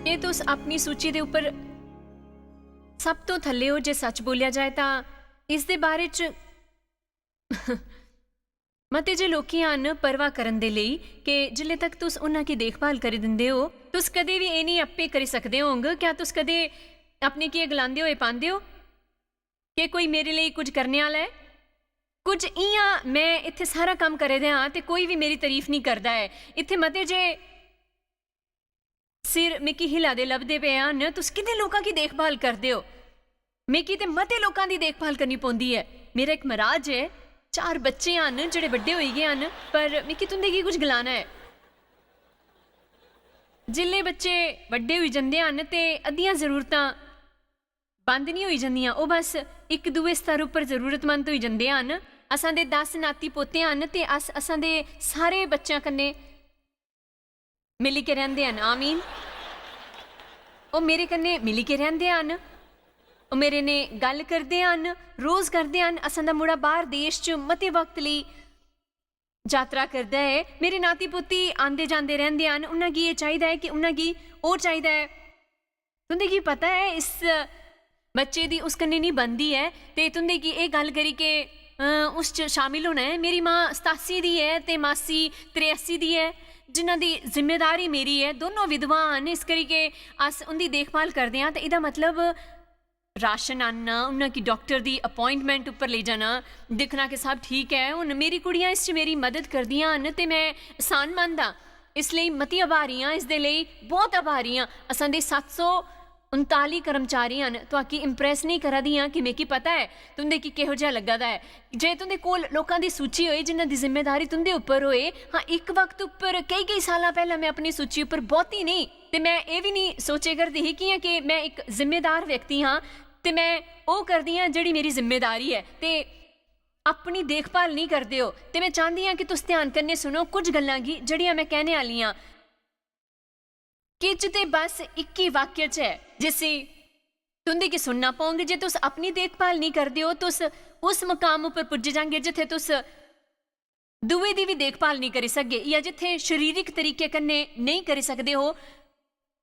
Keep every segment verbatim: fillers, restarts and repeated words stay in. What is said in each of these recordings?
जे तुस अपनी सूची दे उप्पर सब तो थल्ले ओ, जे सच बोलेआ जाए, तां इसदे बारे च मते जे लोकें हन परवाह करन दे लेई कि जिल्ले तक तुस उन्हां की देखभाल करी दिंदे ओ, तुस कदे बी एह् निं अप्पे करी सकदे होंग। क्या तुस कदे अपने की एह् गलांदे होए पांदे ओ कि कोई मेरे लेई कुछ करने आह्ला ऐ? कुछ इ'यां, मैं इत्थै सारा कम्म करे दे आं ते कोई बी मेरी तारीफ निं करदा ऐ। इत्थै मते जे सिर मिकी हिला दे लभदे पे हन। तुस किन्ने लोकां की देखभाल करदे ओ? मिकी ते मते लोकां दी देखभाल करनी पौंदी ऐ। मेरा इक मराज ऐ, चार बच्चे हन जेह्ड़े बड्डे होई गे हन, पर मिकी तुं'दे की कुछ गलाना ऐ। जिल्ले बच्चे बड्डे होई जंदे हन ते अद्धियां जरूरतां बंद निं होई जंदियां, ओह् बस इक दूए स्तर उप्पर जरूरतमंद होई जंदे हन। असां दे दस नाती पोते हन ते अस असां दे सारे बच्चें कन्नै मिली के रैंह्दे हन। आमीन। ओह् मेरे कन्नै मिली के रैंह्दे हन, ओह् मेरे ने गल्ल करदे हन, रोज करदे हन। असां दा मुड़ा बाह्र देश च मते वक्त लेई जातरा करदा ऐ। मेरे नाती पोती आंदे जांदे रैंह्दे हन। उन्हां गी एह् चाहिदा ऐ कि उन्हां गी ओह् चाहिदा ऐ। तुं'दे गी पता ऐ, इस बच्चे दी उस कन्नै निं बनदी ऐ ते तुं'दे गी एह् गल्ल करी के, अ, उस च शामिल होना ऐ। मेरी मां सतासी दी ऐ ते मासी त्रेआसी दी ऐ, जिन्हां दी जिम्मेदारी मेरी ऐ। दोनों विधवां न, इस करी के अस उं'दी देखभाल करदे आं। ते एह्दा मतलब राशन आह्नना, उन्हां गी डाक्टर दी अपॉइंटमेंट उप्पर लेई जाना, दिक्खना कि सब ठीक ऐ। हुन मेरी कुड़ियां इस च मेरी मदद करदियां न ते मैं एहसानमंद आं। इस लेई मती आभारी आं, इसदे लेई बहुत आभारी आं। असां दे सत्त सौ उनताली कर्मचारी हन, तुआकी इम्प्रेस नेईं करा दी आं कि मिगी पता ऐ तुं'दे गी किहो जेहा लग्गा दा ऐ। जे तुं'दे कोल लोकां दी सूची होए जिन्हां दी जिम्मेदारी तुं'दे उप्पर होए, हां, इक वक्त उप्पर केई-केई सालां पैह्लें मैं अपनी सूची उप्पर बौह्ती नेईं, ते मैं एह् बी नेईं सोचे करदी ही कि'यां कि मैं इक जिम्मेदार व्यक्ति हां ते मैं ओह् करदी आं जेह्ड़ी मेरी जिम्मेदारी ऐ, ते अपनी देखभाल नेईं करदे ओ। ते मैं चांह्दी आं कि तुस ध्यान कन्नै सुनो कुछ गल्लां गी जेह्ड़ियां मैं कैह्ने आह्ली आं। किच ते बस इक्की वाक्य च ऐ जिसी तुं'दे गी सुनना पौंग। जे तुस अपनी देखभाल नेईं करदे ओ, तुस उस मकाम उप्पर पुज्जी जांगे जित्थै तुस दूए दी बी देखभाल नेईं करी सकगे, या जित्थै शरीरक तरीके कन्नै नेईं करी सकदे ओ,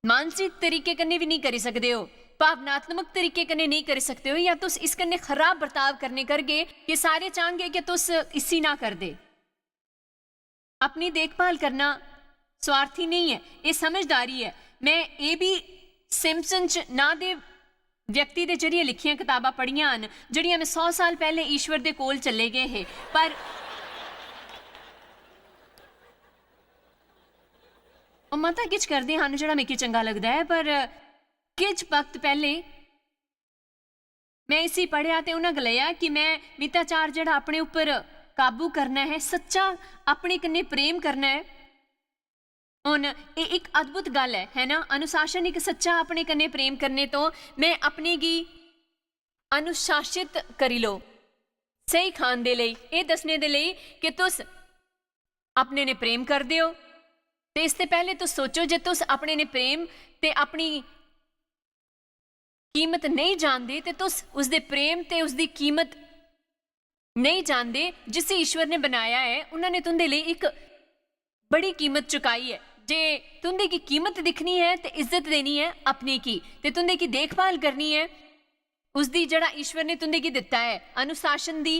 मानसिक तरीके कन्नै बी नेईं करी सकदे ओ, भावनात्मक तरीके कन्नै नेईं करी सकदे ओ, या तुस इस कन्नै खराब बर्ताव करने करगे कि सारे चाहंगे कि तुस इसी ना करदे। अपनी देखभाल करना स्वार्थी नेईं ऐ, एह् समझदारी ऐ। मैं एह् बी सिम्पसन च नां दे व्यक्ति दे जरिए लिखियां कताबां पढ़ियां हन, जेह्ड़ियां मैं सौ साल पैह्ले ईश्वर दे कोल चले गे हे, पर ओह् मता किश करदे हन जेह्ड़ा मिगी चंगा लगदा ऐ, पर किश वक्त पैह्ले मैं इसी पढ़ेआ ते उ'नें गलाया कि मैं मिथ्याचार जेह्ड़ा अपने उप्पर काबू करना ऐ, सच्चा अपने कन्नै प्रेम करना ऐ। हुन एह् इक अद्भुत गल्ल ऐ, है ना? अनुशासन इक सच्चा अपने कन्नै प्रेम करने तो मैं अपने गी अनुशासित करी लो। स्हेई खान दे लेई, एह् दस्सने दे लेई कि तुस अपने ने प्रेम करदे ओ। ते इसदे पैह्ले तुस सोचो जे तुस अपने ने प्रेम ते अपनी कीमत नेईं जानदे ते तुस उसदे प्रेम ते उसदी कीमत नेईं जानदे जिसी ईश्वर ने बनाया ऐ। उन्होंने तुंदे लेई इक बड़ी कीमत चुकाई ऐ। जे तुंदे गी कीमत दिक्खनी ऐ ते इज्जत देनी ऐ अपने की, ते तुंदे की देखभाल करनी ऐ उसदी, जेह्ड़ा ईश्वर ने तुंदे गी दित्ता ऐ, अनुशासन दी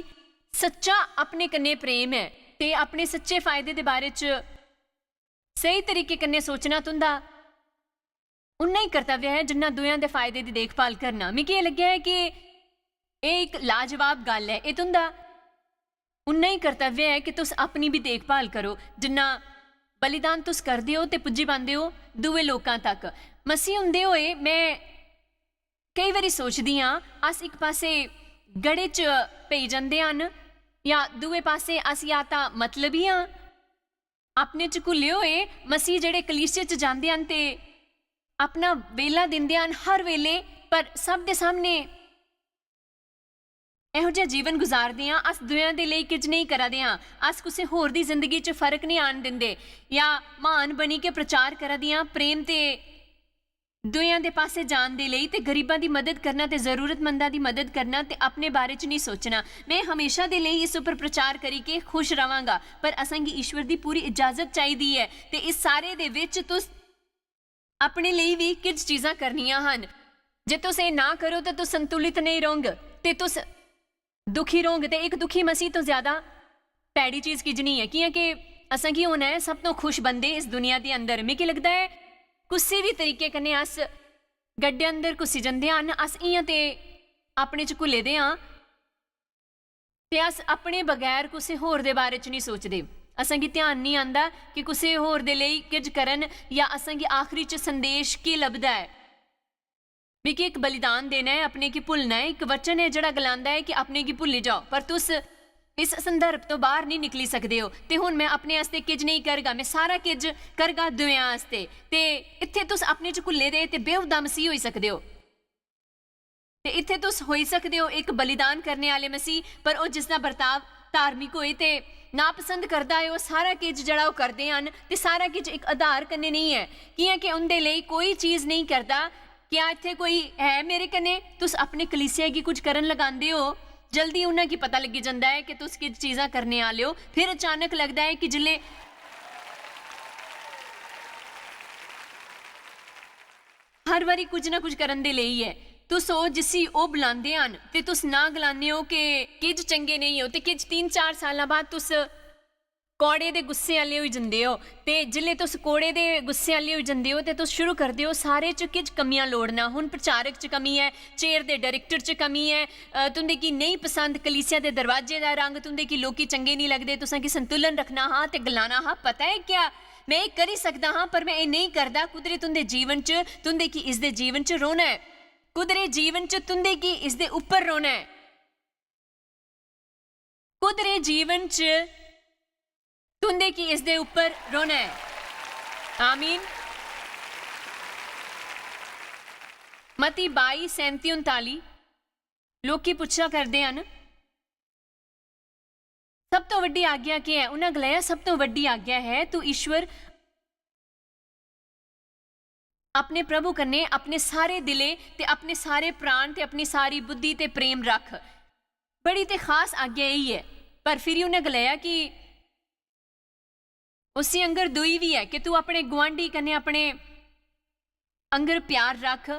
सच्चा अपने कन्नै प्रेम ऐ ते अपने सच्चे फायदे दे बारे च स्हेई तरीके कन्नै सोचना तुंदा उन्ना ही कर्तव्य ऐ जिन्ना दूएं दे फायदे दी देखभाल करना। मिगी एह् लग्गेआ ऐ कि एह् इक लाजवाब गल्ल ऐ। एह् तुंदा उन्ना ही कर्तव्य ऐ कि तुस अपनी बी देखभाल करो, जिन्ना बलिदान तुस करदे ओ ते पुज्जी पांदे ओ दूए लोकां तक। मसीह हुंदे होए में केई बारी सोचदी आं, अस इक पासे गड़े च पेई जंदे हन, या दूए पासे अस या तां मतलबी आं, अपने च घुल्ले होए मसीह जेह्ड़े कलीसिया च जांदे हन ते अपना बेला दिंदे हन हर वेले, पर सब दे सामने एहो जेहा जीवन गुजारदे आं, अस दुएं दे लेई किश नेईं करा दे आं, अस कुसै होर दी जिंदगी च फर्क नेईं आन दिंदे, या म्हान बनी के प्रचार करा दे आं प्रेम ते दुएं दे पासे जान दे लेई ते गरीबां दी मदद करना ते जरूरतमंदां दी मदद करना ते अपने बारे च नेईं सोचना। में हमेशा दे लेई इस उप्पर प्रचार करी के खुश रवांगा, पर असेंगी ईश्वर दी पूरी इजाजत चाहिदी ऐ। ते इस सारे दे विच तुस अपने लेई बी किश चीजां करनियां हन। जे तुस एह् ना करो, ते तुस संतुलित नेईं रौह्ग, ते तुस दुखी रौह्ग, ते इक दुखी मसीह तो ज्यादा भैड़ी चीज किज निं ऐ। कि'यां कि असेंगी होना ऐ सब तो खुश बंदे इस दुनिया दे अंदर। मिगी लगदा ऐ, कुसै बी तरीके कन्नै अस गड्डे अंदर घुसी जंदे हन, अस इ'यां ते अपने च घुले दे आं, ते अस अपने बगैर कुसै होर दे बारे च निं सोचदे। असेंगी ध्यान निं आंदा कि कुसै होर दे लेई किज करन जां असेंगी आखरी च संदेश केह् लभदा ऐ। मिगी इक बलिदान देना ऐ, अपने गी भुल्लना ऐ। इक वचन ऐ जेह्ड़ा गलांदा ऐ कि अपने गी भुल्ली जाओ, पर तुस इस संदर्भ तो बाहर निं निकली सकदे ओ। ते हुन मैं अपने आस्तै किज नेईं करगा, मैं सारा किज करगा दुएं आस्तै। ते इत्थै तुस अपने च घुल्ले दे ते बेहुदा मसीह होई सकदे ओ। ते इत्थै तुस होई सकदे ओ इक बलिदान करने आह्ले मसीह, पर ओह् जिसदा बर्ताव धार्मिक होए ते नापसंद करदा ऐ, ओह् सारा किज जेह्ड़ा ओह् करदे हन, ते सारा किज इक आधार कन्नै नेईं ऐ, कि'यां कि उं'दे लेई कोई चीज नेईं करदा। क्या इत्थै कोई है मेरे कन्नै? तुस अपने कलीसिया गी कुछ करन लगांदे ओ, जल्दी उ'नें गी पता लग्गी जंदा ऐ कि तुस किज चीजां करने आह्ले ओ। फिर अचानक लगदा ऐ कि जिसलै हर बारी कुछ ना कुछ करन दे लेई ऐ। तुस ओ जिसी ओह् बुलांदे हन, ते तुस ना गलाने ओ कि किज चंगे नेईं ओ, ते किज तिन्न चार सालां बाद तुस कौड़े दे गुस्से आह्ले होई जंदे ओ। ते जिसलै तुस कौड़े दे गुस्से आह्ले होई जंदे ओ, ते तुस शुरू करदे ओ सारे च किज कमियां लोड़ना। हुन प्रचारक च कमी ऐ, चेयर दे डायरेक्टर च कमी ऐ, अ, तुं'दे गी नेईं पसंद कलीसिया दे दरवाजे दा रंग, तुं'दे गी लोकी चंगे निं लगदे, तुसें गी संतुलन रखना हा ते गलाना हा, "पता ऐ क्या, मैं एह् करी सकदा हां, पर मैं एह् नेईं करदा।" कुदरे तुं'दे जीवन च, तुं'दे गी इसदे जीवन च रौह्ना ऐ। कुदरे जीवन च तुं'दे गी इसदे उप्पर रौह्ना ऐ। कुदरे जीवन च तुं'दे गी इसदे उप्पर रौह्ना ऐ। आमीन। मत्ती बाई, सैंती, उनताली। लोकी पुच्छा करदे हन, "सब तो वड्डी आज्ञा केह् ऐ?" उ'नें गलाया, "सब तो वड्डी आज्ञा है, तू ईश्वर अपने प्रभु कन्नै अपने सारे दिले ते अपने सारे प्राण ते अपनी सारी बुद्धि ते प्रेम रख।" बड़ी ते खास आज्ञा एही ऐ। पर फिरी उ'नें गलाया कि उसी आंगर दूई बी ऐ कि तू अपने गुआंढी कन्नै अपने आंगर प्यार रख।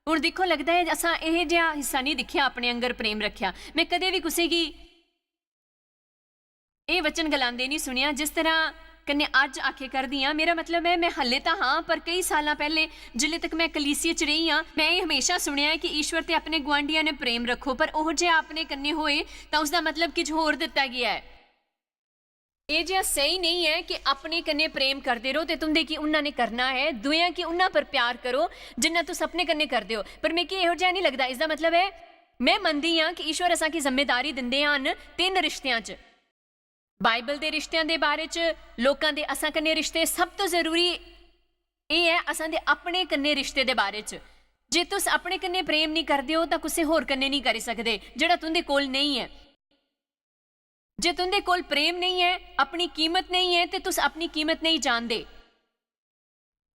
हुन दिक्खो, लगदा ऐ असां एह् जेहा हिस्सा निं दिक्खेआ, अपने आंगर प्रेम रक्खेआ। मैं कदें बी कुसै गी एह् वचन गलांदे निं सुनेआ जिस तरह कन्नै अज्ज आखे करदी आं। मेरा मतलब ऐ, मैं हल्ले तां हां, पर केई सालां पैह्ले, जिल्ले तक मैं कलीसिया च रेही आं, मैं एह् हमेशा सुनेआ ऐ कि ईश्वर ते अपने गुआंढियां ने प्रेम रक्खो, पर ओह् जेहा अपने कन्नै होए तां उसदा मतलब किश होर दित्ता गेआ ऐ। एह् जेहा स्हेई नेईं ऐ कि अपने कन्नै प्रेम करदे र'वो ते तुं'दे गी उन्ना ने करना ऐ, दूएं गी उन्ना पर प्यार करो जिन्ना तुस अपने कन्नै करदे ओ। पर मिगी एहो जेहा निं लगदा। इसदा मतलब ऐ, में मनदी आं कि ईश्वर असां गी जिम्मेदारी दिंदे हन तिन्न रिश्तेआं च। बाइबल दे रिश्तेआं दे बारे च, लोकां दे असां कन्नै रिश्ते, सब तो जरूरी एह् ऐ असां दे अपने कन्नै रिश्ते दे बारे च। जे तुस अपने कन्नै प्रेम निं करदे ओ, तां कुसै होर कन्नै निं करी सकदे, जेह्ड़ा तुं'दे कोल नेईं ऐ। जे तुं'दे कोल प्रेम नेईं ऐ, अपनी कीमत नेईं ऐ, ते तुस अपनी कीमत नेईं जानदे,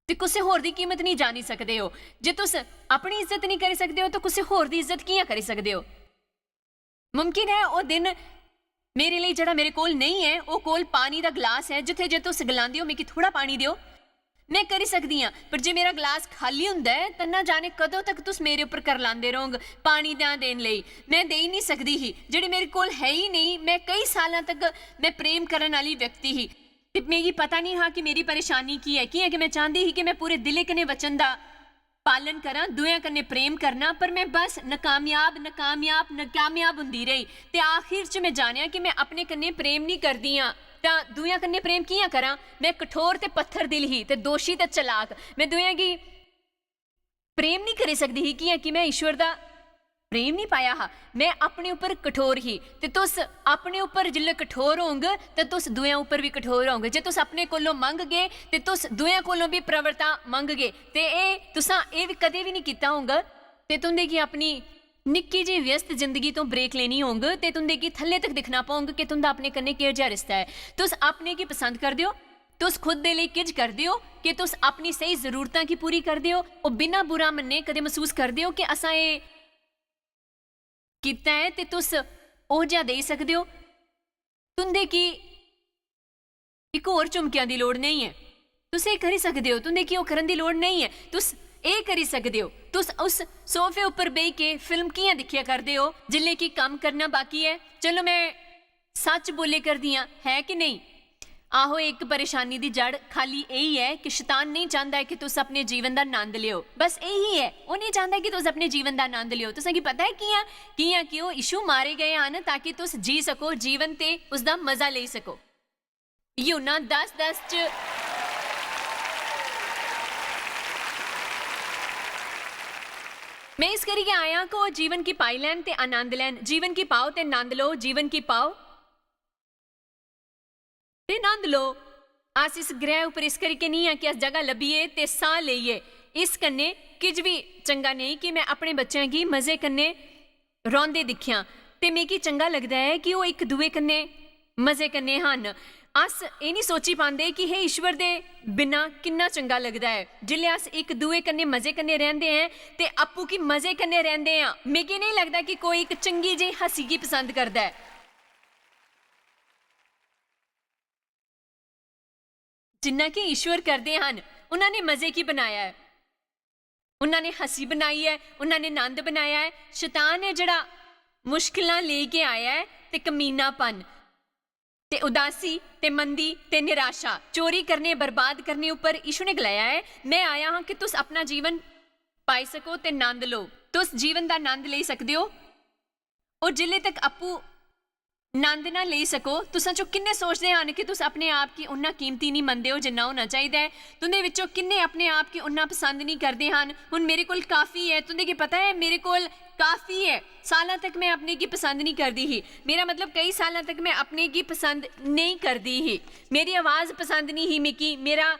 ते कुसै होर दी कीमत नेईं जानी सकदे ओ। जे तुस अपनी इज्जत नेईं करी सकदे ओ, तां कुसै होर दी इज्जत कि'यां करी सकदे ओ? मुमकिन ऐ, ओह् दिन मेरे लेई जेह्ड़ा मेरे कोल नेईं ऐ, ओह् कोल पानी दा गलास ऐ, जित्थै जे तुस गलांदे ओ, "मिगी थोह्ड़ा पानी देओ," में करी सकदी आं, पर जे मेरा गलास खाल्ली होंदा ऐ, तां ना जाने कदों तक तुस मेरे उप्पर करलांदे रौह्ग पानी ना देन लेई। में देई निं सकदी ही, जेह्ड़ी मेरे कोल है ही नेईं। में केई सालां तक में प्रेम करन आह्ली व्यक्ति ही, ते मिगी पता निं हा कि मेरी परेशानी की ऐ, कि'यां कि में चांह्दी ही कि में पूरे दिलै कन्नै वचन दा पालन करां, दूएं कन्नै प्रेम करना, पर में बस नकामयाब, नकामयाब, नकामयाब होंदी रेही। ते आखिर च में जानेआ कि में अपने कन्नै प्रेम निं करदी आं, तां दूएं कन्नै प्रेम कि'यां करां? में कठोर ते पत्थर दिल ही, ते दोशी ते चलाक। में दूएं गी प्रेम निं करी सकदी ही, कि'यां कि में ईश्वर दा प्रेम निं पाया हा। में अपने उप्पर कठोर ही, ते तुस अपने उप्पर जिसलै कठोर होंग, ते तुस दूएं उप्पर बी कठोर होंग। जे तुस अपने कोलों मंगगे, ते तुस दूएं कोलों बी प्रवरता मंगगे। ते एह् तुसां एह् बी कदें बी निं कीता होंग, ते तुं'दे गी अपनी निक्की जेही व्यस्त जिंदगी तो ब्रेक लेनी होंग, ते तुं'दे गी थल्ले तक दिक्खना पौंग कि तुं'दा अपने कन्नै केह् जेहा रिश्ता ऐ। तुस अपने गी पसंद करदे ओ? तुस खुद दे लेई किज करदे ओ? कि तुस अपनी स्हेई जरूरतां गी पूरी करदे ओ? ओह् बिना बुरा मन्ने कदें मसूस करदे ओ कि असां एह् कीता ऐ, ते तुस ओह् जेहा देई सकदे ओ? तुं'दे गी इक होर झुमकेआं दी लोड़ नेईं ऐ। तुस एह् करी सकदे ओ, तुं'दे गी ओह् करन दी लोड़ नेईं ऐ। तुस एह् करी सकदे ओ, तुस उस सोफे उप्पर बेही के फिल्म कि'यां दिक्खेआ करदे ओ जिल्लै कि कम्म करना बाकी ऐ? चलो, मैं सच बोल्ले करदी आं, है कि नेईं? आहो, इक परेशानी दी जड़ खाली एही ऐ कि शतान नेईं चांह्दा ऐ कि तुस अपने जीवन दा नंद लेओ। बस एही ऐ, ओह् नेईं चांह्दा कि तुस अपने जीवन दा नंद लेओ। तुसें गी पता ऐ कि'यां? कि'यां कि ओह् यीशु मारे गए हन ताकि तुस जी सको, जीवन ते उसदा मजा लेई सको। यूहन्ना दस दस च मैं इस करियै आया कि ओह् जीवन गी पाई लैन ते आनंद लैन। जीवन गी पाओ ते नंद लो, जीवन गी पाओ ते नंद लो। अस इस ग्रह उप्पर इस करियै निं आं कि अस जगह लब्भिए ते साह् लेइए। इस कन्नै किश बी चंगा नेईं कि मैं अपने बच्चें गी मजे कन्नै रौंह्दे दिक्खेआ ते मिगी चंगा लगदा ऐ कि ओह् इक दुए कन्नै मजे कन्नै हन। अस एह् निं सोची पांदे कि हे ईश्वर दे बिना किन्ना चंगा लगदा ऐ। जिसलै अस इक दुए कन्नै मजे कन्नै रैंह्दे ऐं ते आपूं गी मजे कन्नै रैंह्दे आं, मिगी नेईं लगदा कि कोई इक चंगी जेही हस्सी गी पसंद करदा ऐ। जिन्ना कि ईश्वर करदे हन, उन्हां ने मजे गी बनाया ऐ, उन्हां ने हस्सी बनाई ऐ, उन्हां ने नंद बनाया ऐ। शतान ऐ जेह्ड़ा मुश्किलां लेई के आया ऐ ते कमीनापन ते उदासी ते मंदी ते निराशा, चोरी करने, बर्बाद करने उप्पर यीशु ने गलाया ऐ, "मैं आया हां कि तुस अपना जीवन पाई सको ते नंद लो।" तुस जीवन दा नंद लेई सकदे ओ। और जिल्ले तक आपूं नंद ना लेई सको, तुसां चों किन्ने सोचदे हन कि तुस अपने आप गी उन्ना कीमती निं मनदे ओ जिन्ना होना चाहिदा ऐ? तुं'दे विच्चों किन्ने अपने आप गी उन्ना पसंद निं करदे हन? हुन मेरे कोल काफी ऐ, तुं'दे गी पता ऐ, मेरे कोल काफी ऐ। सालां तक मैं अपने गी पसंद निं करदी ही। मेरा मतलब, कई सालां तक मैं अपने गी पसंद नेईं करदी ही। मेरी आवाज पसंद निं ही मिगी, मेरा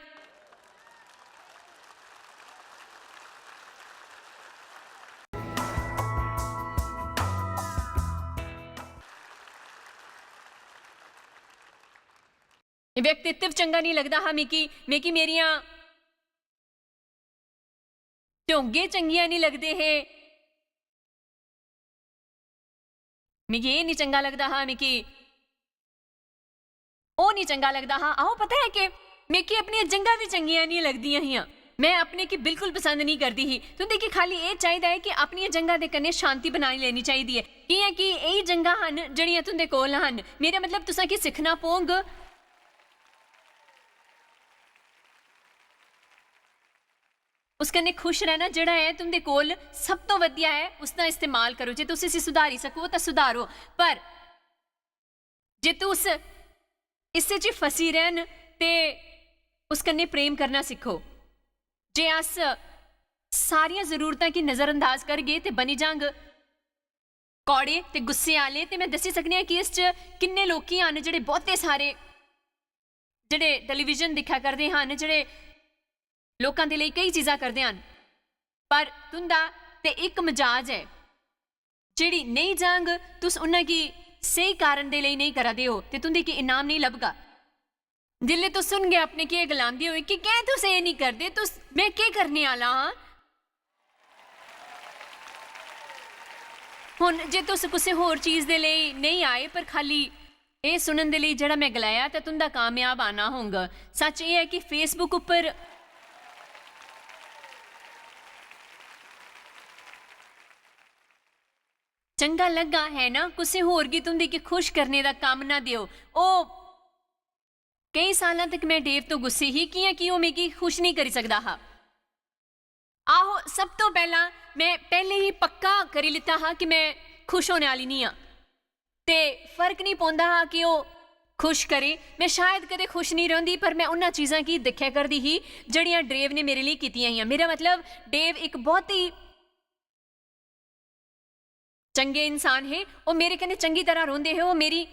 व्यक्तित्व चंगा निं लगदा हा मिगी, मिगी मेरियां ढोंगे चंगियां निं लगदे हे, मिगी एह् निं चंगा लगदा हा, मिगी ओह् निं चंगा लगदा हा। आहो, पता ऐ केह्, मिगी अपनियां जंघां बी चंगियां निं लगदियां हियां। मैं अपने गी बिल्कुल पसंद निं करदी ही। तुं'दे गी खाल्ली एह् चाहिदा ऐ कि अपनियां जंघां दे कन्नै शांति बनाई लैनी चाहिदी ऐ, कि'यां कि एही जंघां हन जेह्ड़ियां तुं'दे कोल हन। मेरा मतलब, तुसें गी सिक्खना पौंग। उस कन्नै खुश रैह्ना जेह्ड़ा ऐ तुं'दे कोल सब तों बधिया ऐ, उसदा इस्तेमाल करो। जे तुस इसी सुधारी सको तां सुधारो, पर जे तुस इस्सै च फसी रैह्न ते उस कन्नै प्रेम करना सिक्खो। जे अस सारियां जरूरतां गी नजरअंदाज करगे ते बनी जांग कौड़े ते गुस्से आह्ले, ते मैं दस्सी सकनी आं कि इस च किन्ने लोकी हन जेह्ड़े बहुते सारे, जेह्ड़े टेलीविजन दिक्खा करदे हन, जेह्ड़े लोकां दे लेई केई चीजां करदे हन, पर तुं'दा ते इक मजाज ऐ, जेह्ड़ी नेईं जांग, तुस उन्ना गी स्हेई कारण दे लेई नेईं करा दे ओ, ते तुं'दे गी इनाम नेईं लभगा। जिसलै तुस सुनगे अपने गी एह् गलांदे होए कि "कैं तुस एह् निं करदे, तुस, में केह् करने आह्ला आं?" हुन जे तुस कुसै होर चीज दे लेई नेईं आए, पर खाल्ली एह् सुनन दे लेई जेह्ड़ा में गलाया, ते तुं'दा कामयाब आना होंग। सच्च एह् ऐ कि Facebook उप्पर चंगा लग्गा, है ना? कुसै होर गी तुं'दे गी खुश करने दा कम्म ना देओ। ओह् केई सालां तक में डेव तो गुस्से ही, कि'यां कि ओह् मिगी खुश नेईं करी सकदा हा। आहो, सब तो पैह्लां में पैह्लें ही पक्का करी लित्ता हा कि में खुश होने आह्ली निं आं। ते फर्क निं पौंदा हा कि ओह् खुश करे। में शायद कदें खुश निं रौंह्दी, पर में उन्ना चीजां गी दिक्खै करदी ही जेह्ड़ियां डेव ने मेरे लेई कीतियां हियां। मेरा मतलब, डेव इक बहुत ही चंगे इंसान हे, ओह् मेरे कन्नै चंगी तरह रौंह्दे हे, ओह् मेरी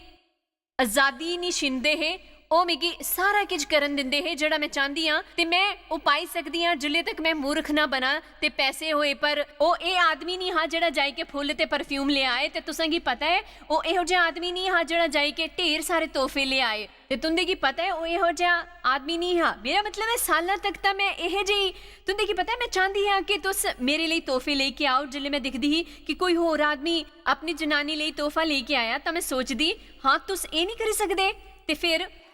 अजादी निं छिनदे हे, ओह् मिगी सारा किश करन दिंदे हे जेह्ड़ा में चांह्दी आं, ते में ओह् पाई सकदी आं जिल्ले तक में मूर्ख ना बनां ते पैसे होए। पर ओह् एह् आदमी निं हा जेह्ड़ा जाई के फुल्ल ते परफ्यूम लेई आए, ते तुसें गी पता ऐ, ओह् एहो जेहा आदमी निं हा जेह्ड़ा जाई के ढेर सारे तोहफे लेई आए। ते तुं'दे गी पता ऐ, ओह् एहो जेहा आदमी निं हा। मेरा मतलब ऐ, साल्लां तक तां में एहे जेही, तुं'दे गी पता ऐ, में चांह्दी आं कि तुस मेरे लेई तोहफे लेई के आओ। जिसलै में दिखदी ही कि कोई होर आदमी अपनी जनानी लेई तोहफा लेई के आया, तां में सोचदी, "हां, तुस एह् निं करी सकदे?" ते फिर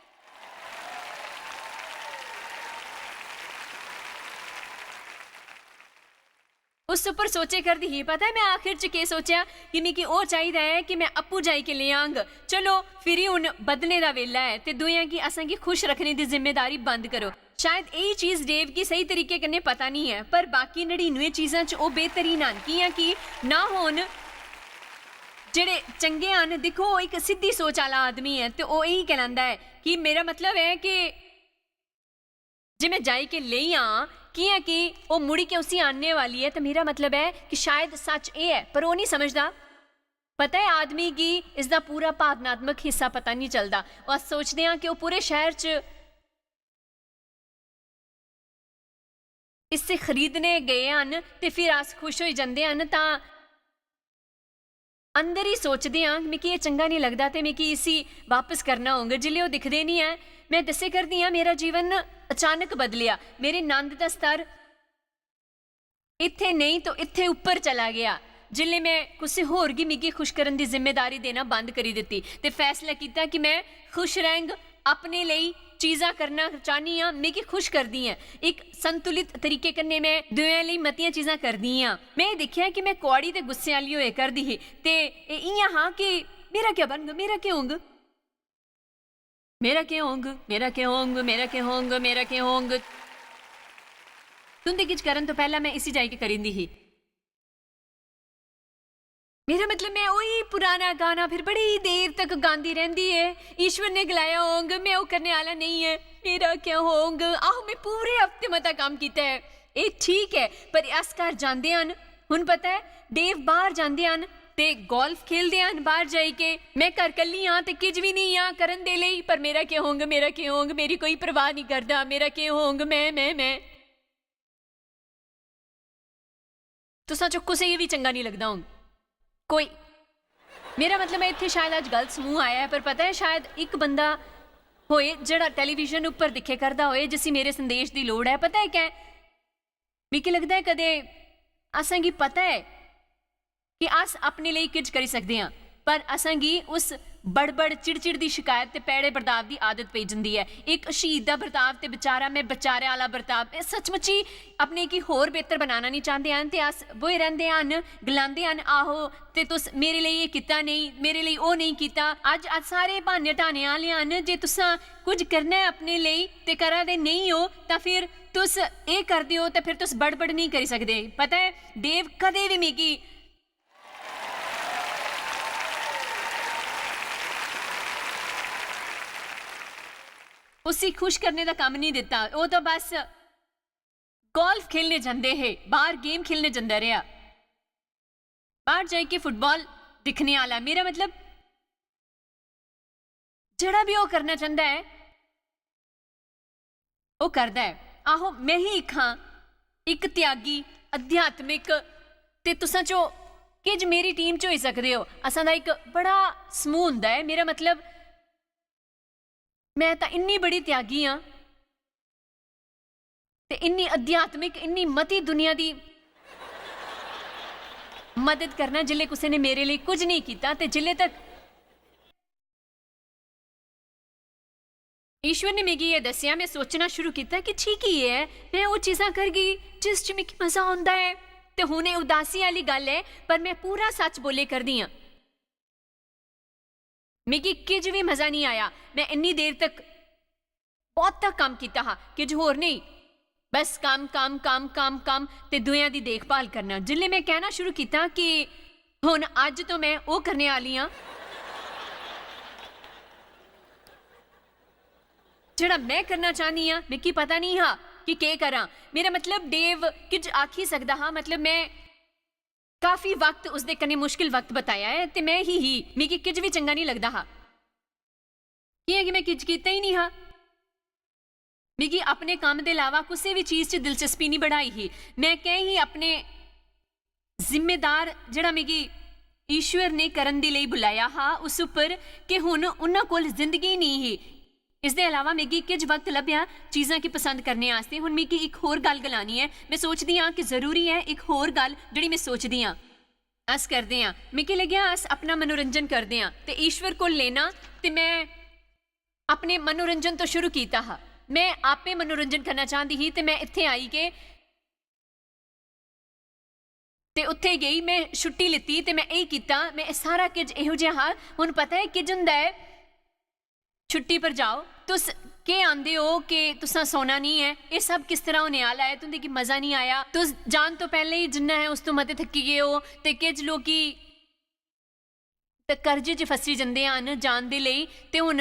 उस उप्पर सोचे करदी ही। पता ऐ में आखिर च केह् सोचेआ? कि मिगी ओह् चाहिदा ऐ कि में आपूं जाई के लेआंग। चलो, फिरी हुन बधने दा बेल्ला ऐ ते दुएं गी, असें गी खुश रक्खने दी जिम्मेदारी बंद करो। शायद एही चीज डेव गी स्हेई तरीके कन्नै पता निं ऐ, पर बाकी नड़िनुएं चीजां च ओह् बेहतरीन हन, कि'यां कि ना होन जेह्ड़े चंगे हन। दिक्खो, ओह् इक सिद्धी सोच आह्ला आदमी ऐ ते ओह् एही कहलांदा ऐ कि मेरा मतलब ऐ कि जे में जाई के लेई आं, कि'यां कि ओह् मुड़ी के उसी आह्नने वाली ऐ, ते मेरा मतलब ऐ कि शायद सच एह् ऐ, पर ओह् निं समझदा। पता ऐ, आदमी गी इसदा पूरा भावनात्मक हिस्सा पता निं चलदा। ओह्, अस सोचदे आं कि ओह् पूरे शैह्र च इसी खरीदने गे हन ते फिर अस खुश होई जंदे हन, तां अंदर ही सोचदे आं, "मिगी एह् चंगा निं लगदा ते मिगी इसी बापस करना होग।" जिसलै ओह् दिखदे निं ऐ, में दस्से करदी आं, मेरा जीवन अचानक बदलेआ। मेरे नंद दा स्तर इत्थै नेईं तो इत्थै उप्पर चला गेआ। जिसलै में कुसै होर गी मिगी खुश करन दी जिम्मेदारी देना बंद करी दित्ती ते फैसला कीता कि में खुश रैंह्ग, अपने लेई चीजां करना चाह्न्नी आं, मिगी खुश करदी ऐ। इक संतुलित तरीके कन्नै में दूएं लेई मतियां चीजां करदी आं। में एह् दिक्खेआ कि में कुआड़ी ते गुस्से आह्ली होए करदी ही ते एह् इ'यां हा कि मेरा क्या बनग, मेरा केह् होंग? मेरा केह् होंग? मेरा केह् होंग? मेरा केह् होंग? मेरा केह् होंग? तुं'दे किश करन तो पैह्ला में इसी जाई के करींदी ही। मेरा मतलब, में ओही पुराना गाना फिर बड़ी देर तक गांदी रैंह्दी ऐ। ईश्वर ने गलाया होंग, में ओह् करने आह्ला नेईं ऐ। मेरा क्या होंग? आहो, में पूरे हफ्ते मता कम्म कीता ऐ। एह् ठीक ऐ, पर अस घर जांदे हन। हुन पता ऐ, डेव बाह्र जांदे हन ते गोल्फ खेलदे हन बाह्र जाई के। में घर कल्ली आं ते किश बी नेईं आं करन दे लेई, पर मेरा केह् होंग, मेरा केह् होंग, मेरी कोई परवाह निं करदा। मेरा केह् होंग, में, में, में। तुसां चो कुसै गी बी चंगा निं लगदा होंग कोई। मेरा मतलब ऐ, इत्थै शायद अज्ज गलत समूह आया ऐ, पर पता ऐ, शायद इक बंदा होए जेह्ड़ा टेलीविजन उप्पर दिक्खे करदा होए, जिसी मेरे संदेश दी लोड़ ऐ। पता ऐ कैं? मिगी लगदा ऐ, कदें असें गी पता ऐ कि अस अपने लेई किश करी सकदे आं, पर असें गी उस बड़बड़, चिड़चिड़ दी शकैत ते पैड़े बर्ताव दी आदत पेई जंदी ऐ। इक शहीद दा बर्ताव ते बेचारा, में बेचारे आह्ला बर्ताव, में सचमुची अपने गी होर बेहतर बनाना निं चांह्दे हन ते अस ब्होए रैंह्दे हन, गलांदे हन, "आहो, ते तुस मेरे लेई एह् कीता नेईं, मेरे लेई ओह् नेईं कीता।" अज्ज अस सारे ब्हान्ने ढाने आह्ले हन जे तुसां कुछ करना ऐ अपने लेई ते करा दे नेईं ओ, तां फिर तुस एह् करदे ओ ते फिर तुस बड़बड़ नेईं करी सकदे। पता ऐ, डेव कदें बी मिगी उसी खुश करने दा कम्म निं दित्ता। ओह् तां बस गोल्फ खेलने जंदे हे, बाह्र गेम खेलने जंदा रेहा, बाह्र जाइयै फुटबॉल दिक्खने आह्ला। मेरा मतलब, जेह्ड़ा बी ओह् करना चांह्दा ऐ, ओह् करदा ऐ। आहो, में ही इक हां, इक त्यागी, अध्यात्मिक, ते तुसां चो किश मेरी टीम च होई सकदे ओ। असां दा इक बड़ा समूह होंदा ऐ। मेरा मतलब, में तां इन्नी बड़ी त्यागी आं ते इन्नी अध्यात्मिक, इन्नी मती दुनिया दी मदद करना, जिसलै कुसै ने मेरे लेई कुछ नेईं कीता ते जिसलै तक ईश्वर ने मिगी एह् दस्सेआ, में सोचना शुरू कीता कि ठीक ही ऐ, में ओह् चीजां करगी जिस च मिगी मजा औंदा ऐ। ते हुन एह् उदासी आह्ली गल्ल ऐ, पर में पूरा सच्च बोल्ले करदी आं। मिगी किश बी मजा निं आया। में इन्नी देर तक बौह्ता कम्म कीता हा, किश होर नेईं, बस कम्म, कम्म, कम्म, कम्म, कम्म ते दुएआं दी देखभाल करना। जिसलै में कैह्ना शुरू कीता कि हुन अज्ज तो में ओह् करने आह्ली आं जेह्ड़ा में करना चाह्न्नी आं, मिगी पता निं हा कि केह् करां। मेरा मतलब, डेव किश आखी सकदा हा, मतलब, में काफी वक्त उसदे कन्नै मुश्किल वक्त बताया ऐ ते में ही ही, मिगी किश बी चंगा निं लगदा हा, कि'यां कि में किश कीता ही निं हा। मिगी अपने कम्म दे इलावा कुसै बी चीज च दिलचस्पी निं बढ़ाई ही। में कैं ही अपने जिम्मेदार, जेह्ड़ा मिगी ईश्वर ने करन दे लेई बुलाया हा, उस उप्पर कि हुन उन्हां कोल जिंदगी निं ही। इसदे इलावा मिगी किश वक्त लब्भेआ चीजां गी पसंद करने आस्तै। हुन मिगी इक होर गल्ल गलानी ऐ। में सोचदी आं कि जरूरी ऐ इक होर गल्ल जेह्ड़ी में सोचदी आं। अस करदे आं, मिगी लग्गेआ अस अपना मनोरंजन करदे आं ते ईश्वर कोल लेना, ते में अपने मनोरंजन तो शुरू कीता हा। में आपे मनोरंजन करना चांह्दी ही ते में इत्थै आई के ते उत्थे गेई, में छुट्टी लित्ती ते में एह् कीता, में एह् सारा किश एहो जेहा हा। हुन पता ऐ किश हुंदा ऐ, छुट्टी पर जाओ, तुस केह् आंदे ओ कि तुसां सौना निं ऐ, एह् सब किस तरह होने आह्ला ऐ, तुं'दे गी मजा निं आया, तुस जान तो पैह्लें ही जिन्ना ऐ उस तो मते थक्की गे ओ, ते किश लोकी ते कर्जे च फसी जंदे हन जान दे लेई, ते हुन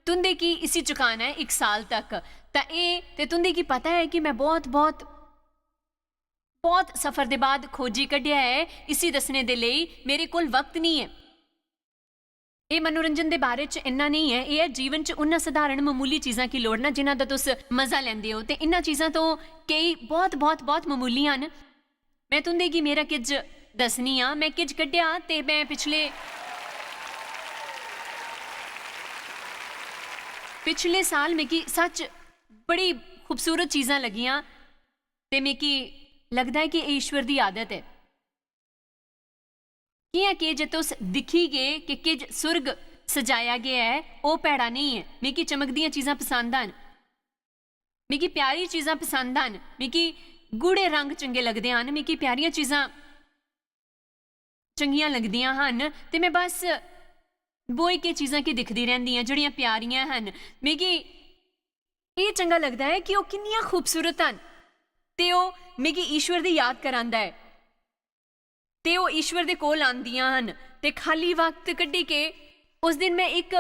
तुं'दे गी इसी चुकाना ऐ इक साल तक। तां एह् ते तुं'दे गी पता ऐ कि में बहुत, बहुत, बहुत सफर दे बाद खोजी कड्ढेआ ऐ इसी दस्सने दे लेई, मेरे कोल वक्त निं ऐ। एह् मनोरंजन दे बारे च इन्ना नेईं ऐ, एह् ऐ जीवन च उन्ना सधारण ममूली चीजां गी लोड़ना जिन्हां दा तुस मजा लैंदे ओ, ते इन्हां चीजां तो केई बहुत, बहुत, बहुत ममूलियां न। में तुं'दे गी मेरा किज दस्सनी आं, में किज कड्ढेआ ते में पिछले, पिछले साल मिगी सच बड़ी खूबसूरत चीजां लगियां ते मिगी लगदा ऐ कि एह् ईश्वर दी आदत ऐ। कि'यां के जे तुस दिक्खी गे कि किज सुर्ग सजाया गेआ ऐ, ओह् भैड़ा नेईं ऐ। मिगी चमकदियां चीजां पसंद हन, मिगी प्यारी चीजां पसंद हन, मिगी गूढ़े रंग चंगे लगदे हन, मिगी प्यारियां चीजां चंगियां लगदियां हन, ते में बस बोए के चीजां गी दिखदी रैंह्दी आं जेह्ड़ियां प्यारियां हन। मिगी एह् चंगा लगदा ऐ कि ओह् किन्नियां खूबसूरत हन, ते ओह् मिगी ईश्वर दी याद करांदा ऐ। ते ओह् ईश्वर दे कोल आंदियां हन, ते खाली वक्त कड्ढी के उस दिन में इक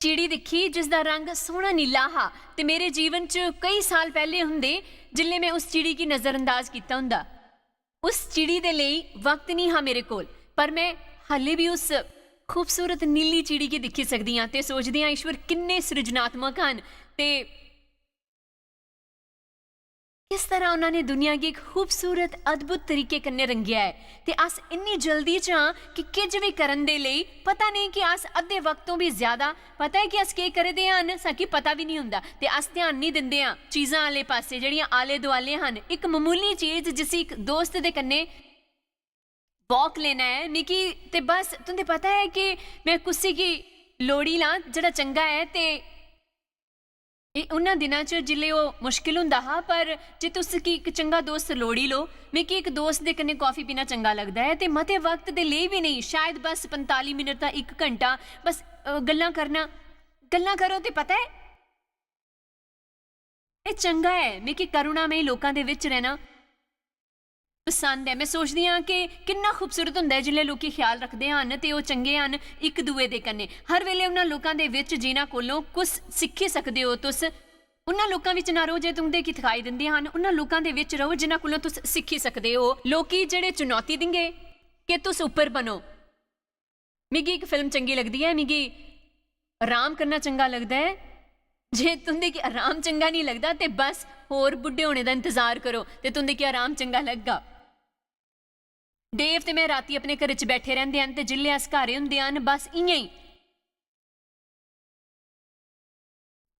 चिड़ी दिक्खी जिसदा रंग सोह्ना नीला हा, ते मेरे जीवन च केई साल पैह्ले हुंदे जिसलै में उस चिड़ी गी नजरअंदाज कीता हुंदा। उस चिड़ी दे लेई वक्त निं हा मेरे कोल, पर में हाल्ली बी उस खूबसूरत नीली चिड़ी गी दिक्खी सकदी आं ते सोचदी आं, ईश्वर किन्ने सृजनात्मक हन ते किस तरह उन्होंने दुनिया गी इक खूबसूरत, अद्भुत तरीके कन्नै रंगेआ ऐ। ते अस इन्नी जल्दी च आं कि किश बी करन दे लेई पता नेईं कि अस अद्धे वक्त तो बी ज्यादा, पता ऐ कि अस केह् करै दे आं, साकी पता बी निं होंदा ते अस ध्यान निं दिंदे आं चीजां आह्ले पासै जेह्ड़ियां आले दुआले हन। इक ममूली चीज जिसी इक दोस्त दे कन्नै वॉक लेना ऐ, मिगी ते बस तुं'दे पता ऐ कि में कुसी गी लोड़ी लां जेह्ड़ा चंगा ऐ ते एह् उन्ना दिनां च जिसलै ओह् मुश्किल होंदा हा, पर जे तुस कि इक चंगा दोस्त लोड़ी लो, मिगी इक दोस्त दे कन्नै कॉफी पीना चंगा लगदा ऐ ते मते वक्त दे लेई बी नेईं, शायद बस पंजताली मिनट दा इक घंटा, बस, अ, गल्लां करना। गल्लां करो ते पता ऐ, एह् चंगा ऐ। मिगी करुणामय लोकां दे बिच रैह्ना पसंद ऐ। में सोचदी आं कि किन्ना खूबसूरत होंदा ऐ जिसलै लोकी ख्याल रखदे हन ते ओह् चंगे हन इक दुए दे कन्नै। हर वेले उन्हां लोकां दे विच जिन्हां कोलों कुछ सिक्खी सकदे ओ तुस। उन्हां लोकां विच ना र'वो जे तुं'दे गी थकाई दिंदे हन, उन्हां लोकां दे विच र'वो जिन्हां कोलों तुस सिक्खी सकदे ओ। लोकी जेह्ड़े चुनौती दिंगे कि तुस उप्पर बनो। मिगी इक फिल्म चंगी लगदी ऐ, मिगी आराम करना चंगा लगदा ऐ। जे तुं'दे गी आराम चंगा निं लगदा ते बस होर बुड्ढे होने दा इंतजार करो ते तुं'दे गी आराम चंगा लगगा। डेव ते में राती अपने घरै च बैठे रैंह्दे हन ते जिसलै अस घर होंदे हन बस इ'यां ही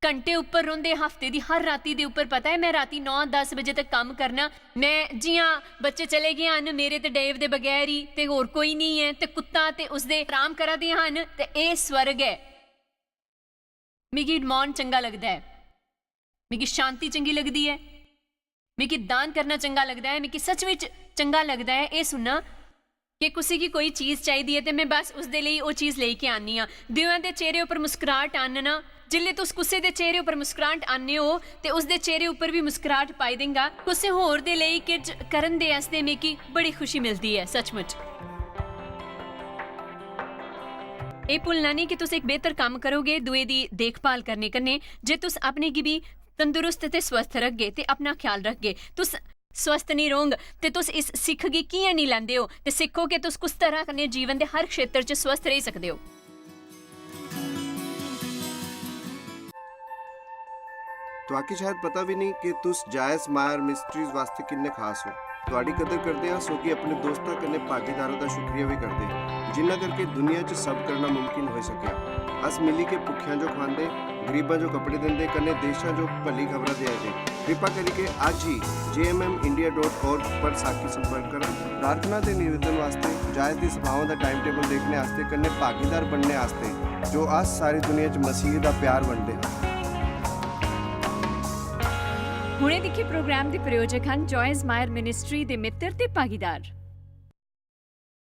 घंटे उप्पर रौंह्दे, हफ्ते दी हर राती दे उप्पर। पता ऐ, में राती नौ दस बजे तक कम्म करना। में जि'यां बच्चे चले गे हन मेरे ते डेव दे बगैर ही, ते होर कोई निं ऐ, ते कुत्ता ते उसदे आराम करा दे हन, ते एह् स्वर्ग ऐ। मिगी मौन चंगा लगदा ऐ, मिगी शांति चंगी लगदी ऐ, मिगी दान करना चंगा लगदा ऐ, मिगी सच बिच चंगा लगदा ऐ एह् सुनना कि कुसै गी कोई चीज चाहिदी ऐ ते में बस उसदे लेई ओह् चीज लेई के आन्नी आं। दुएं दे चेहरे उप्पर मुस्कुराहट आह्नना। जिसलै तुस कुसै दे चेहरे उप्पर मुस्कुराहट आह्नने ओ ते उसदे चेहरे उप्पर बी मुस्कुराहट पाई देंगा। कुसै होर दे लेई किश करन दे आस्तै मिगी बड़ी खुशी मिलदी ऐ, सचमुच। एह् भुल्लना नेईं कि तुस इक बेहतर कम्म करोगे दुए दी देखभाल करने कन्नै, जे तुस अपने गी बी तंदुरुस्त ते स्वस्थ रखगे ते अपना ख्याल रखगे। तुस स्वस्थ नेईं रौह्ग ते तुस इस सिक्ख गी कि'यां नेईं लैंदे ओ ते सिक्खो कि तुस कुस तरह कन्नै जीवन दे हर क्षेत्र च स्वस्थ रेही सकदे ओ। तुआकी शायद पता भी नहीं कि तुस जायस मायर मिस्ट्रीज वास्ते किन्ने खास हो। तुआडी कदर करदे आं, सो कि अपने दोस्तां कन्नै भागीदारां दा शुक्रिया भी करदे, जिन्ना करके दुनिया च सब करना मुमकिन होई सकेआ। अस मिली के भुक्खेआं जो खवांदे, गरीबां जो कपड़े दिंदे, कन्नै देशां जो भली खबरां देआ दे। कृपा करियै अज्ज ही जे एम एम इंडिया डॉट कॉम पर साकी संपर्क करो। प्रार्थना ते निवेदन वास्ते, जायज दी सभाओं दा टाइम टेबल देखने आस्ते, कन्नै भागीदार बनने आस्ते, जो अस सारी दुनिया च मसीह दा प्यार बंडदे हां। हुणे दिक्खे प्रोग्राम दे प्रायोजक हन जॉयज मायर मिनिस्ट्री दे मित्र ते भागीदार।